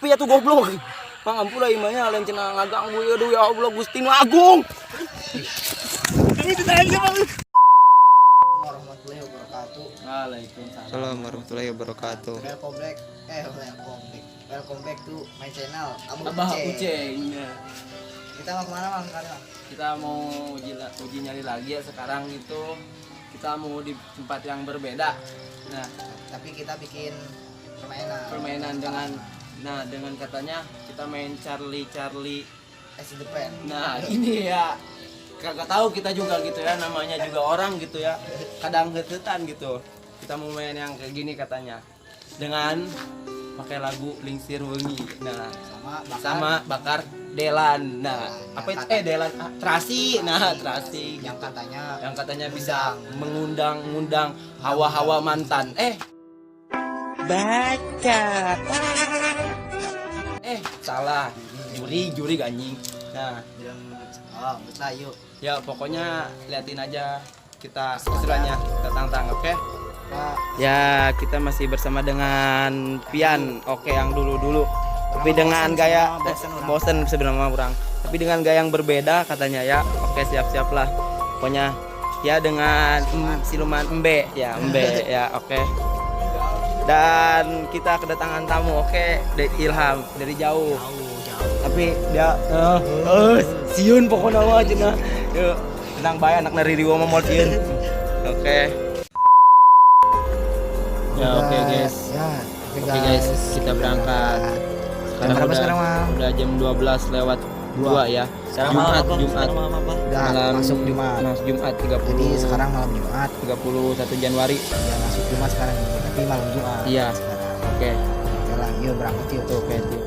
Ngopi atuh, goblok. Mang, ampura ieu mah nya, lain cenah ngaganggu ieu. Aduh, ya Allah Gusti nu Agung. Warahmatullahi wabarakatuh. Waalaikumsalam. Assalamualaikum warahmatullahi wabarakatuh. Welcome back. Welcome back. Welcome back to my channel. Abah, Abah Uceng. Uceng. Ya. Kita mau kemana, Bang, sekarang, Bang? Kita mau uji nyali lagi ya sekarang itu. Kita mau di tempat yang berbeda. Nah, Tapi kita bikin permainan. Permainan dengan, nah, dengan katanya kita main Charlie Charlie Is the pen. Nah, ini ya kagak tahu kita juga gitu ya, namanya juga orang gitu ya. Kadang hetetan gitu. Kita mau main yang kayak gini katanya. Dengan pakai lagu Lingsir Wengi. Nah, Sama bakar. Sama bakar delan. Nah, Nah, apa itu? yang Delan, ah, terasi. Nah, terasi Yang gitu. katanya Yang katanya bisa mengundang-undang hawa-hawa mantan. Baca. Salah. Juri, juri anjing. Nah, bilang, oh, betul, yuk. Ya pokoknya liatin aja kita keseruannya, kita tantang, oke? Pak, Ya, kita masih bersama dengan Pian. Oke, yang dulu-dulu. Tapi dengan bosen gaya semua, bosen orang. Bosen sebenarnya orang. Tapi dengan gaya yang berbeda katanya ya. Oke, siap-siap lah. Pokoknya ya dengan siluman embe ya, embe ya, oke. Dan kita kedatangan tamu, oke, dari Ilham dari jauh. Jauh, jauh. Tapi dia sieun pokoknya mah cenah. Yuk, tenang bae, anak nari riwa mah moal sieun. Oke. Ya, oke guys. Ya, Oke guys, kita berangkat. Jam berapa udah, sekarang, Mang? Udah jam 12 lewat 2 ya. Sekarang Jumat, malam apa? Jumat. Udah Malam masuk Jumat. Masuk Jumat 30. Jadi sekarang malam Jumat. 31 Januari. Ya, masuk Jumat sekarang ini, tapi malam Jumat. Iya. Sekarang. Oke. Oke lah, yuk berangkat yuk. Oke, yuk.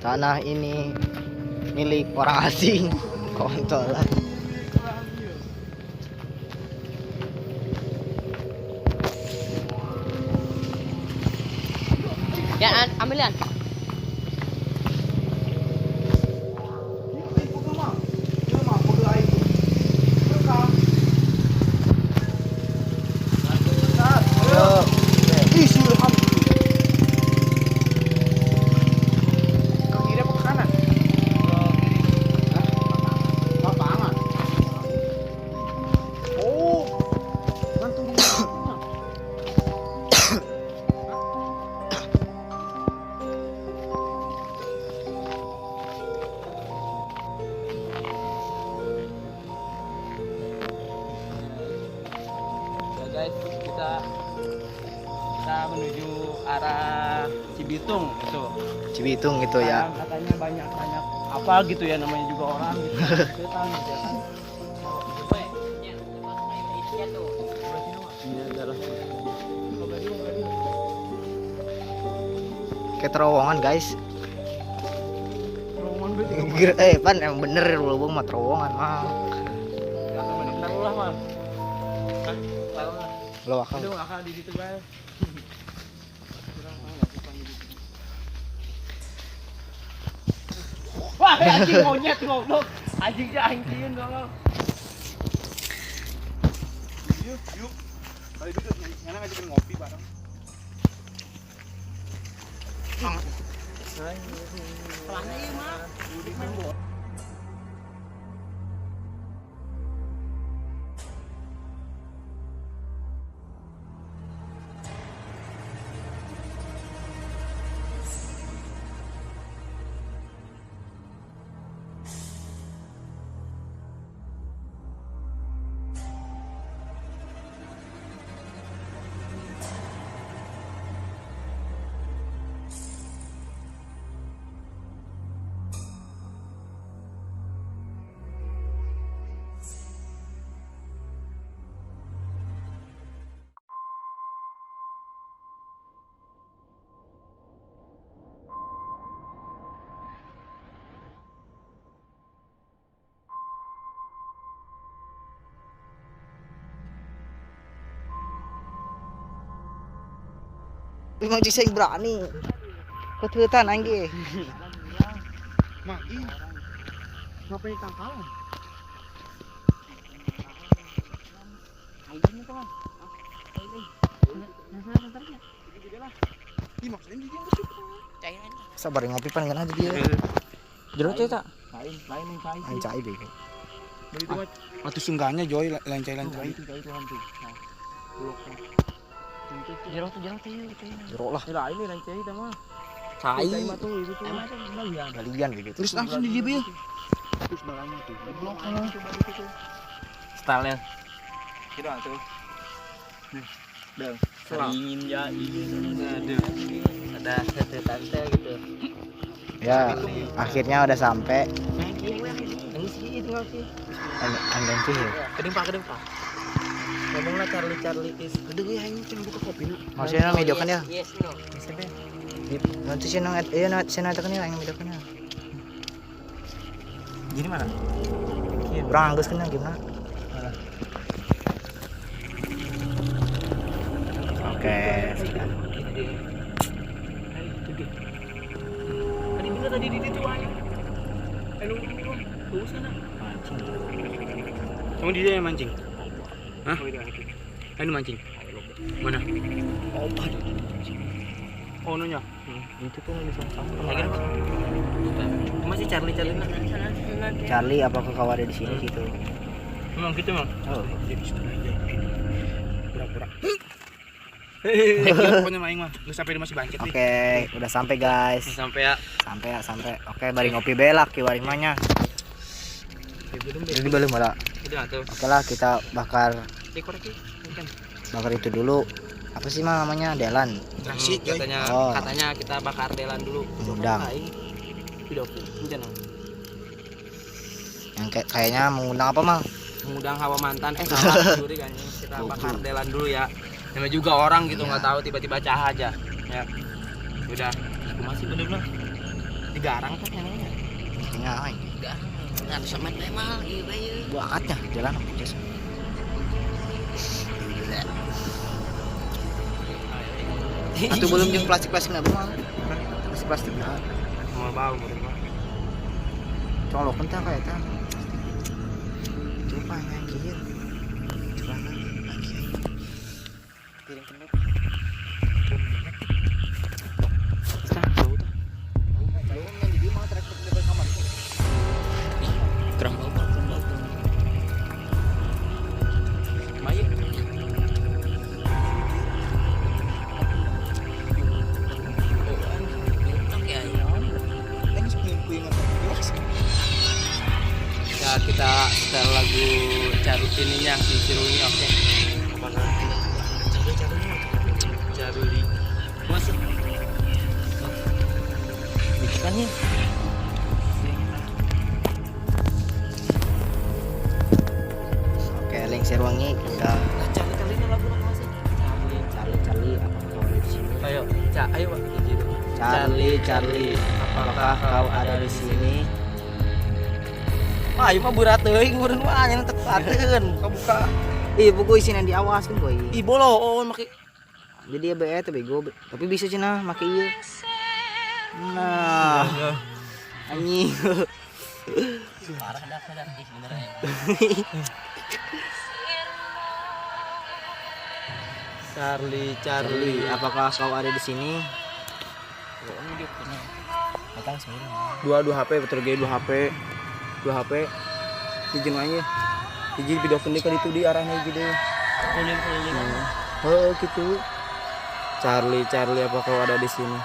Tanah ini milik orang asing. Kontol lah. Ya, ambil ya. Ih, si Ilham. Ke kiri apa ke kanan? Lapangan. Oh. Gantung. Ya guys, kita kita menuju arah Cibitung itu. Cibitung gitu ya. Sekarang katanya banyak banyak apa gitu ya, namanya juga orang gitu. Setan gitu ya kan. Iya, adalah. Kayak terowongan, guys. Pan emang bener lubang mah terowongan mah. Taruh lah, Mal. Hah? Taruh lah. Lo akal. Itu akal di situ, Bang. Wah, anjing monyet goblok. Anjingnya anjing goblok. Yuk, yuk. Tadi itu ngana ngajakin ngopi bareng. Pelan ieu mah. Main bola. Memang cik saya berani. Ketutan aing ge. Mak, ih. Ngapain tangkalan? Sabar ngopi pan ngeunah di dieu. Jero teh tak? Lain yang cai. Lain cai bego. Atuh sungganya Joy lain cai lain cai. Jero tuh jero teh. Jero lah. Lah ini lain cai teh mah. Cai. Cai mah tuh itu tuh. Galian bego. Terus langsung di dia. Terus balanya tuh. Di blok sana. Stylenya. Kira tuh. Nih, dang. Ingin ya ingin. Aduh. Ada setetan teh gitu. Ya, akhirnya udah sampai. Kedeng pak. Ngomonglah Charlie Charlie is. Kedeng ya ini cuma buka kopi nak. Maksudnya nang mejokan ya? Yes no. Nanti sih nang iya nang sih nang tekan ya yang mejokan ya. Gini mana? Kurang anggus kena gimana? Oke, sudah. Tadi bener tadi di situ aja. Aduh, sana. Mancing. Kamu di dia yang mancing? Hah? Anu mancing? Mana? Obat. Oh, nunya. Itu tuh di sama-sama. Lagi apa? Masih Charlie Charlie nah. Charlie, apakah kau ada di sini gitu? Memang gitu, Mang. Oh. Jadi setengah aja. Pura-pura. Pokoknya main mah, nggak sampai di masih bangkit nih. Oke, udah sampai guys. Sampai ya. Sampai ya, sampai. Oke, bari ngopi belak ki bari manya. Jadi belum malah. Udah tuh. Oke lah, kita bakar. Bakar itu dulu. Apa sih mah namanya? Delan. Terasi, katanya. Oh. Katanya kita bakar delan dulu. Mengundang. Yang kayaknya mengundang apa, Mang? Mengundang hawa mantan. Salah sendiri kayaknya. Kita bakar delan dulu ya. Namanya juga orang gitu nggak tahu tiba-tiba cah aja. Ya. Udah, aku masih bener-bener digarang kan namanya. Kayaknya aing. Digarang. Nggak sama mahal ieu bae. Bangetnya jalan aku guys. Atau belum jeung plastik-plastik na bang? Plastik-plastik na. Mau bau meureun mah. Colok entah kayak eta. Coba anjir. Celana lagi aing. Piring kenduk. Kurang bau, kurang bau. Maye. Ya, kita setel lagu cari ininya di Cirungi, oke. Caruli. Masuk. Bikinannya. Oke, Lingsir Wengi udah. Charlie Charlie lagu apa sih? Charlie Charlie Charlie apa kau ada di sini? Ayo, ayo Pak. Charlie Charlie, apakah kau ada di sini? Wah, ieu mah berat teuing meureun mah nya teu buka-buka. Ih, buku isinan diawas kan boy. Ih, bolo make. Jadi ya be teh bego, tapi bisa cenah make ieu. Nah. Anjing. Parah dah sadar ih bener ya. Charlie Charlie, apakah kau ada di sini? Datang sembilan. Dua HP betul ge 2 HP. 2 HP. Hiji aja. Hiji video pendek kan itu di arahnya hiji deh. Keliling-keliling. Heeh gitu. Charlie Charlie apa kau ada di sini?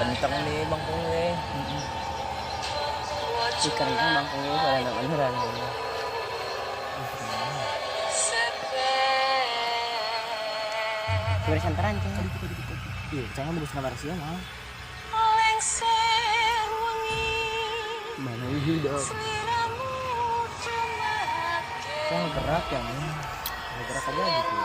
Rentang nih bangkongnya. Ikan itu bangkongnya pada anak beneran. Suara santaran cing. Iya, jangan bagus kamar sih mah. Mana ini dong? Jangan gerak ya, gerak aja gitu.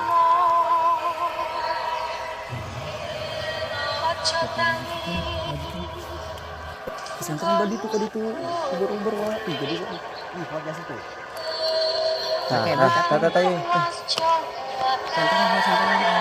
Kesantan tadi tuh tadi tuh uber-uber wah jadi Nah, tata tata. Santai santai.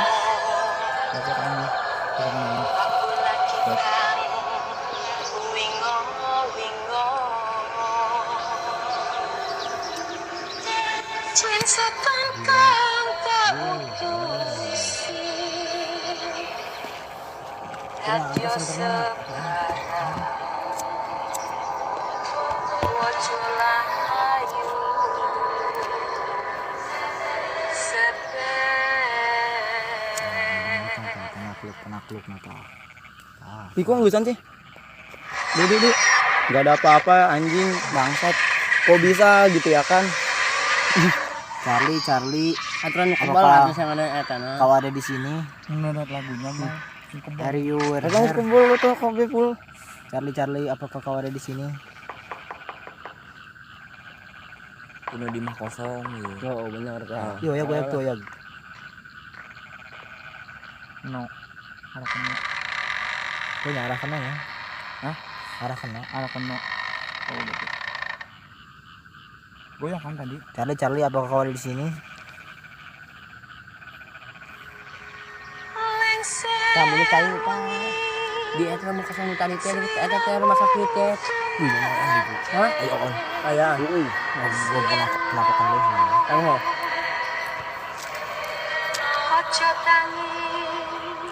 Penakluk mata. Ih, kok nggak sih? Dek. Nggak ada apa-apa anjing, bangsat. Kok bisa gitu ya kan? Charlie, Charlie. Aturan kebal atau yang ada eta nah. Kau ada di sini. Menurut lagunya mah. Are you Kamu kumpul lu tuh kopi full. Charlie, Charlie, apakah kau ada di sini? Udah di mah kosong gitu. Oh, benar kah. Yo ya gue tuh ya. No. Arah kena. Gue arah kena ya. Hah? Arah kena. Arah kena. Oh, gitu. Goyang kan tadi. Charlie, Charlie, apakah kau ada di sini? Kamu ini kayu pak. Di eta rumah kosong tadi teh, eta teh rumah sakit teh. Hah? Ayo on. Aya. Heeh. Gua penampakan lu. Ayo.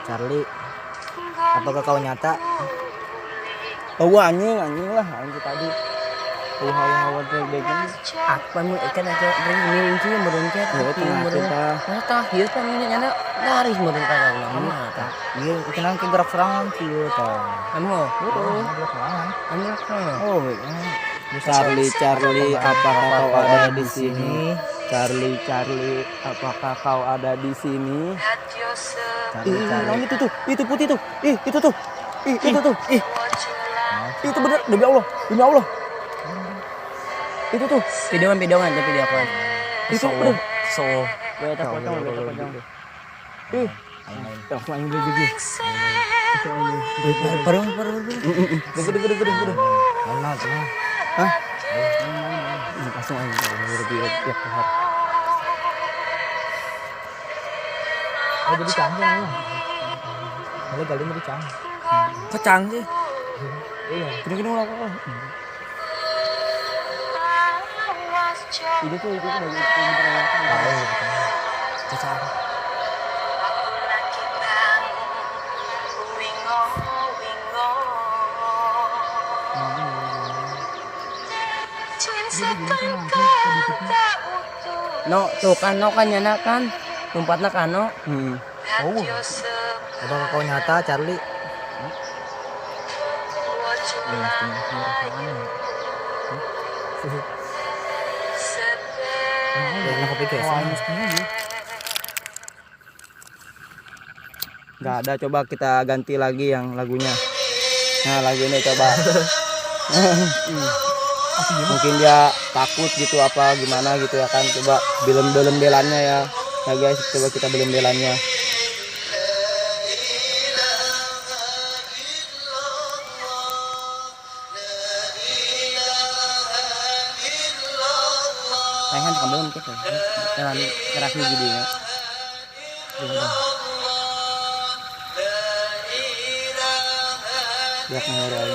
Charlie, apakah kau nyata? Oh, anjing, anjing lah, anjing tadi. Oh, hawa-hawa teh degeng. Apa mu ikan aja ring sih meureun teh. Oh, tah. Nah, tah ieu teh nya garis meureun ka ulah mah tah. Iya, ikan ke gerak serangan kieu tah. Anu, heeh, gerak serangan. Anu gerak serangan. Oh, Charlie, Charlie, apakah kau ada di sini? Charlie, Charlie, apakah kau ada di sini? Charlie, Charlie. Itu tuh, itu putih tuh. Ih, itu tuh. Ih, itu tuh. Ih. Itu bener, demi Allah, demi Allah. Itu tuh. Videoan, tapi dia apa? Itu bener. So, beta potong, beta potong. Ih. Langsung aing beli. Parung, parung. Gede. Mana tuh? Hah? Langsung aing lebih ya keluar. Oh, jadi canggih ya. Kalau kali ini canggih. Kok canggih? Iya. Kena-kena ulah kok. Itu tuh itu bagi Tahu. Cacar. No, tuh kan, no kan nyana kan. Lompatna kan no. Oh. Apakah kau nyata, Charlie? Ya, kopi guys. Nggak ada, coba kita ganti lagi yang lagunya. Nah, lagu ini coba. Mungkin dia takut gitu apa gimana gitu ya kan. Coba belem-belannya ya. Nah guys, coba kita belem-belannya. Tahan kan belum kita. Jalan keras gini ya. Ya ngobrol.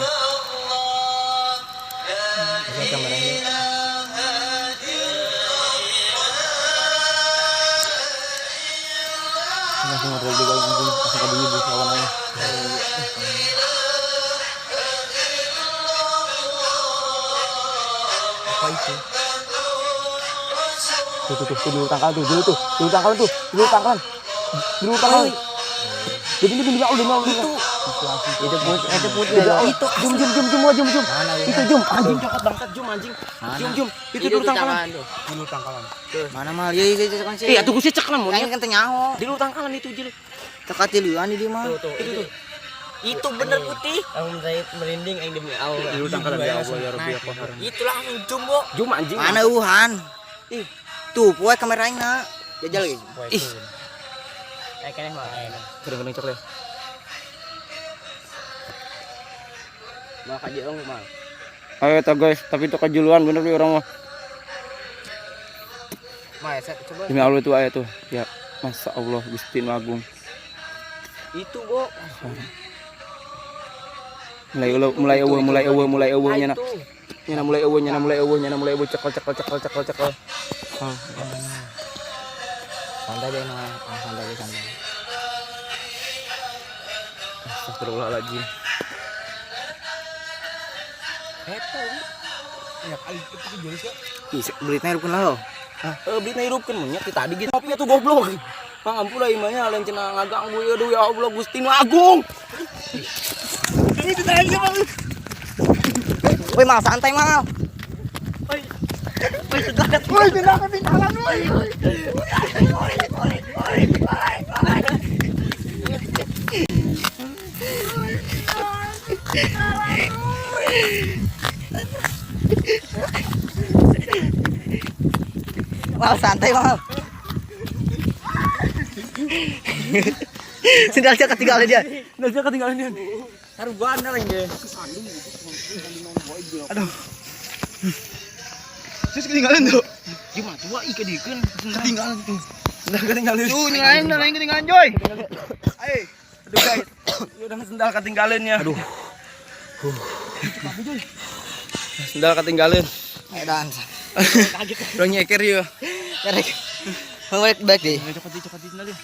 Bisa kameranya. Langsung ngobrol juga anjing, langsung kabur ibu lawan aja. Apa itu? Tuh tuh tuh dulu tangkalan tuh, dulu tuh, dulu tangkalan tuh, dulu tangkalan. Dulu tangkalan. Jadi ini demi Allah, demi Allah. Itu itu putih, itu jum jum jum jum jum jum. Itu jum anjing coklat bangsat jum anjing. Jum jum. Itu dulu tangkalan. Dulu tangkalan. Mana mal? Iya iya iya kan sih. Iya, tuh sih ceklam Aing kan teu nyaho. Di lu tangkalan itu jil. Teka tiluan di dia mah. Tuh, itu tuh. Itu bener putih. Aku merinding aing demi Allah. Di lu tangkalan ya Allah ya Rabbi ya Qahar. Itu langsung jumbo. Jum anjing. Mana uhan? Ih. Tuh, poe kamera aing na. Jajal ge. Ih, Eh keneh mah. kering-kering coklat. Mau ka jeung mah. Ayo ta guys, tapi itu kajuluan bener nih orang mah. Mah, coba. Demi Allah itu aya tuh. Ya, Masya Allah Gusti Nu Agung. Itu, Bo. Mulai eueuh nyana. Nyana mulai eueuh, cekel. Oh. Santai deh, mah. Santai. Astagfirullahaladzim. Eta Ya kali itu jelas ya. Ih, belitnya hirupkeun lah lo. Hah, belitna hirupkeun mun nya ti tadi gitu. Kopi atuh goblok. Mang ampun lah imahnya lain cenah ngaganggu ya aduh ya Allah Gusti Nu Agung. Ini ditahan siapa lu? Woi, mal santai mal. Woi, sendal ketinggalan woi. Mal santai mal. Sendalnya ketinggalan dia. Sendalnya ketinggalan dia. Taruhan lah ini. Aduh. Terus ketinggalan tuh. Gimana tua ih kedikeun. Ketinggalan tuh. Sendal ketinggalan. Tuh nyalain ketinggalan Joy. Ayo. Aduh guys. Udah sendal ketinggalan ya. Aduh. Sendal ketinggalan. Edan. Kaget. Udah nyeker ya. Kerek. Balik deh. Cokot di sendal ya.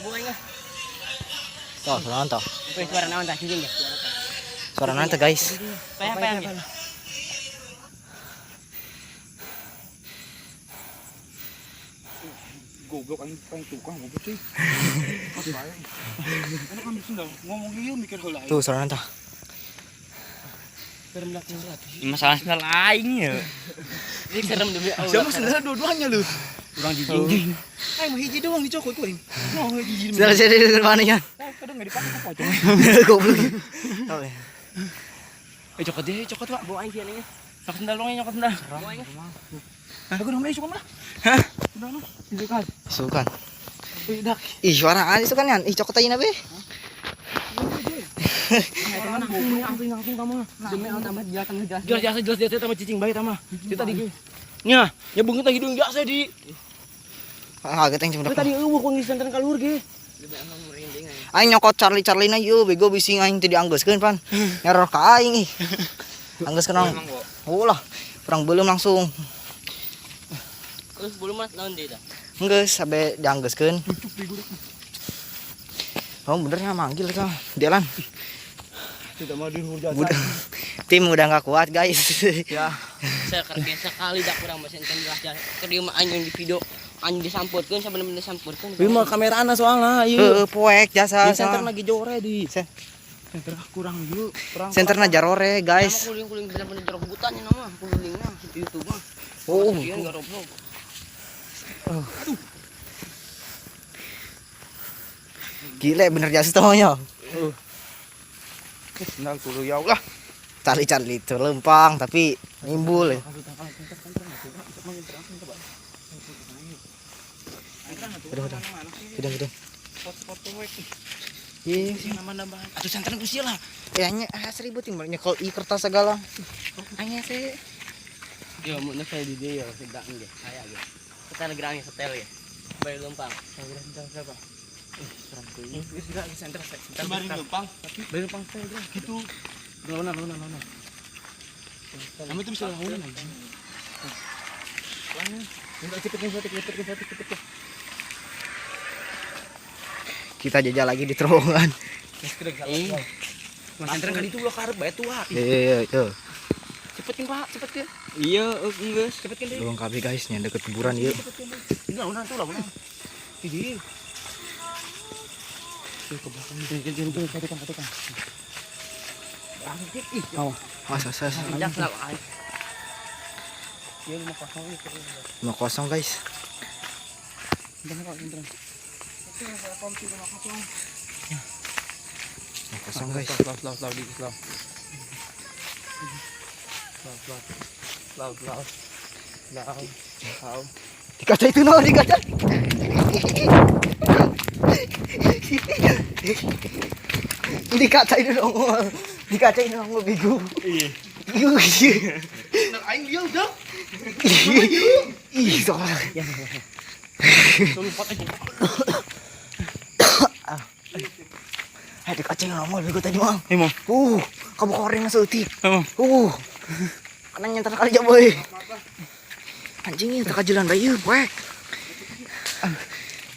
Bukan enggak. Toh, suara naon toh. Suara naon tah cicing ya. Suara naon teh guys. Payah ya. Goblok anjing pengen tukang goblok sih. Enak ambil sendal, ngomong ieu mikir heula. Tuh suara naon tah. Masalah sendal aing ya. Ini serem demi Allah. Siapa sendal dua-duanya lu? Urang jijing. Eh, mau hiji doang dicokot ku aing. Mau hiji. Sendal sendal mana ya? Kadang enggak dipakai ku pocong. Goblok. Eh cokot deh, cokot Pak. Bawa aing sih. Cokot sendal dong, nyokot sendal. Hah? Aku dong suka mana? Hah? Udah lu. Isukan. Isukan. Ih, suara aja isukan yan. Ih, cokot aja nabe. Langsung kamu. Demi Allah tambah jelas tambah jelas. Jelas tambah cicing bae tambah. Di tadi ge. Nya, nya beungeut tadi hideung jasa di. Kaget yang cuma tadi eueuh ku geus santan kaluhur ge. Aing nyokot Charlie Charlie na ieu bego bising aing teu dianggeuskeun pan. Nyeror ka aing ih. Anggeuskeun naon? Ulah, perang belum langsung. Terus belum mas naon deui tah? Geus sampe dianggeuskeun. Oh benernya manggil ka. Jalan. Tidak mau di jasa. Tim udah nggak kuat guys. Ya. Saya kerja sekali dak kurang mesin kan jelas jelas. Keur dieu mah anjing di video anjing disampurkeun sabener-bener disampurkeun. Ieu mah kamerana soalna ieu. Heeh, poek jasa. Di center lagi jore di. Center kurang ieu, kurang. Senterna jarore guys. Sama kuling-kuling bener-bener jorok hutan ini mah, kulingna di YouTube mah. Oh. Sekian garoblok. Aduh. Gile bener jasa tohnya. Sendal kudu ya Allah. Cari-cari itu lempang tapi nimbul ya. Udah. Udah. Iya, Atuh santan ku sia lah. Ya nya 1000 ting nyekel i kertas segala. Anya sih. Yo mun saya di dia yo sedang ge. Aya ge. Telegram setel ya. Bari lempang. Berapa? Ini sudah center center. Bari lempang. Bari lempang setel gitu. Lawan. Kamu tuh bisa lawan aja. Cepet. Kita jajal lagi di terowongan. Mas Center kan itu ulah karep bae tua. Iya. Cepetin Pak, cepetin. Iya, geus. Cepetin deh. Lorong kabeh guys, nya deket kuburan ieu. Ini lawan tuh lawan. Hiji. Ke belakang. Satukan. Oh, mas. Iya 5-0 5-0 guys. Bentar. 5-0 guys. Slow dikit slow. Slow. Slow. Di kaca itu no, di kaca. Di kaca ini nongol. Di kaca ini nongol bego. Iya. Aing lieu dah. Ih, soalnya. Lompat aja. Di kaca ini nongol bego tadi mah. Emang. Kamu koreng masuk eutik. Emang. Kena nyentar kali aja boy. Anjing ini tak jalan bayu, poek.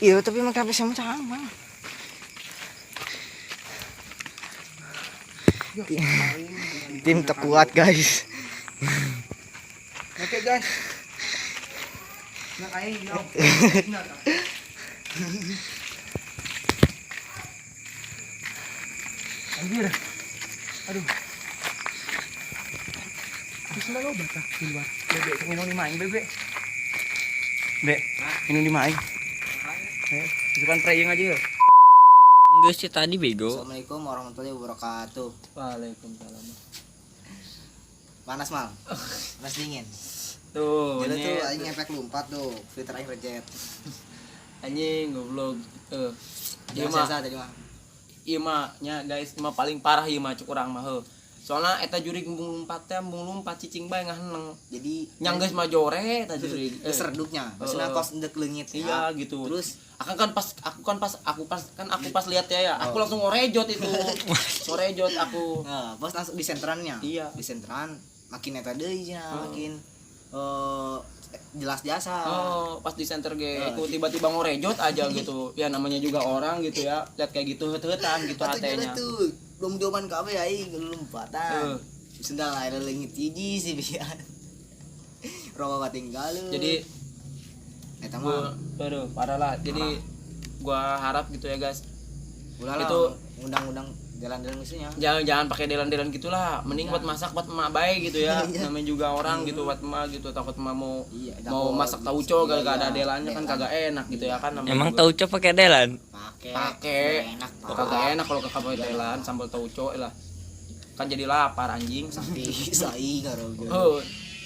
Iya, tapi emang capek sama sama. Tim terkuat guys. Oke guys. Nah aing yo. Anjir. Aduh. Terus lo baca di luar. Bebe, minum lima aing, bebe. Be, minum lima aing. Ayo, isukan praying aja ya. Enggak sih tadi bego. Assalamualaikum warahmatullahi wabarakatuh. Waalaikumsalam. Panas mal. Panas dingin. Tuh, Jadi tuh nyet. aing ngefek lompat tuh, filter aing rejet. Anjing goblok. Ieu Jangan mah sesa tadi mah. ieu mah nya guys, mah paling parah ieu mah cuk urang mah heuh. Soalna eta jurig embung lompat teh embung lompat cicing bae ngaheneng. Jadi Nyang geus mah jore eta jurig. geus redupnya, maksudnya kos endek leungit ya. Iya gitu. Terus aku kan pas aku kan pas aku pas kan aku pas lihat ya, ya aku langsung ngorejot itu. Ngorejot aku. Nah, pas langsung di sentrannya. Iya. Di sentran makin eta deui cenah, makin jelas jasa. Oh, pas di center ge aku tiba-tiba ngorejot aja gitu. Ya namanya juga orang gitu ya. Lihat kayak gitu heut-heutan gitu Atuh hatenya. jalan tuh, dom-doman kabeh aing lompatan. Sendal air leungit hiji sih biar. Roba tinggal. Jadi eta gua mah aduh parah lah. Jadi gua harap gitu ya guys. ulah lah itu undang-undang jalan-jalan mestinya. Jangan pakai delan-delan gitulah. Mending buat masak buat emak baik gitu ya. Namanya juga orang gitu buat emak gitu, takut emak mau Iya, mau takut. masak tauco Iya, gak ada iya. delannya kan kagak enak gitu ya kan namanya Emang juga. tauco pakai delan? Pakai. Pakai. Enak, Pak. Kagak enak kalau kagak pakai delan sambal tauco lah. Kan jadi lapar anjing. Sapi sai karo. Oh.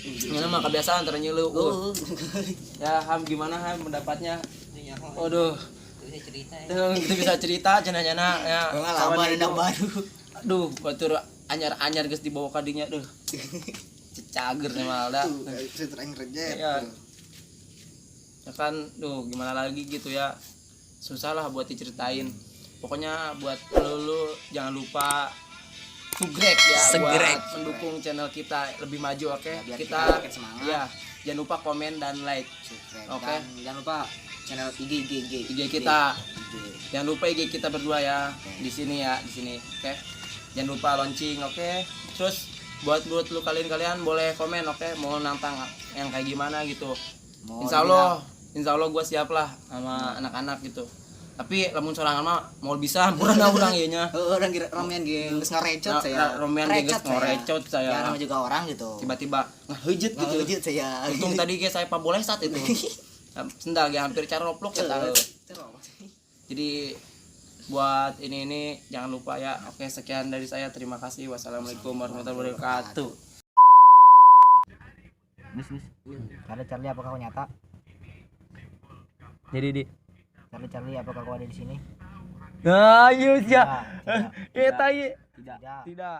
Ini mah kebiasaan ternyata lu. Ya Ham gimana Ham pendapatnya? Waduh. Tuh, kita bisa cerita cenah-cenah ya. Pengalaman itu. baru. Aduh, batur anyar-anyar geus dibawa ka dinya duh. Cager nih mah da. Tuh, filter aing rejet. Iya. Ya kan, duh gimana lagi gitu ya. Susah lah buat diceritain. Pokoknya buat lu jangan lupa sugrek ya Segrek. buat mendukung channel kita lebih maju, oke? Ya, biar kita kita makin semangat. Ya, jangan lupa komen dan like. Subscribe. Oke. Dan jangan lupa channel IG IG IG IG kita. IG. Jangan lupa IG kita berdua ya. Di sini ya, di sini. Oke. Jangan lupa launching, oke? Terus buat lu kalian-kalian boleh komen, oke? Mau nantang yang kayak gimana gitu. Mau Insya Allah gue siap lah sama anak-anak gitu. Tapi lamun sorangan mah mau bisa hampura urang ieu nya. Heeh, orang kira romian ge geus ngarecot Nah, saya. nah, romian ge geus Recot saya. ngarecot saya. Ya namanya juga orang gitu. Tiba-tiba ngeheujeut gitu. Ngeheujeut saya. Untung tadi ge saya pabolesat itu. Sendal ge hampir cara roplok ya. Jadi buat ini jangan lupa ya. Oke, sekian dari saya. Terima kasih. Wassalamualaikum warahmatullahi wabarakatuh. Nis nis. Charlie Charlie apakah kau nyata? Jadi di Charlie Charlie apakah kau ada di sini? Ayo ya. Tidak. Tai. Tidak. Tidak.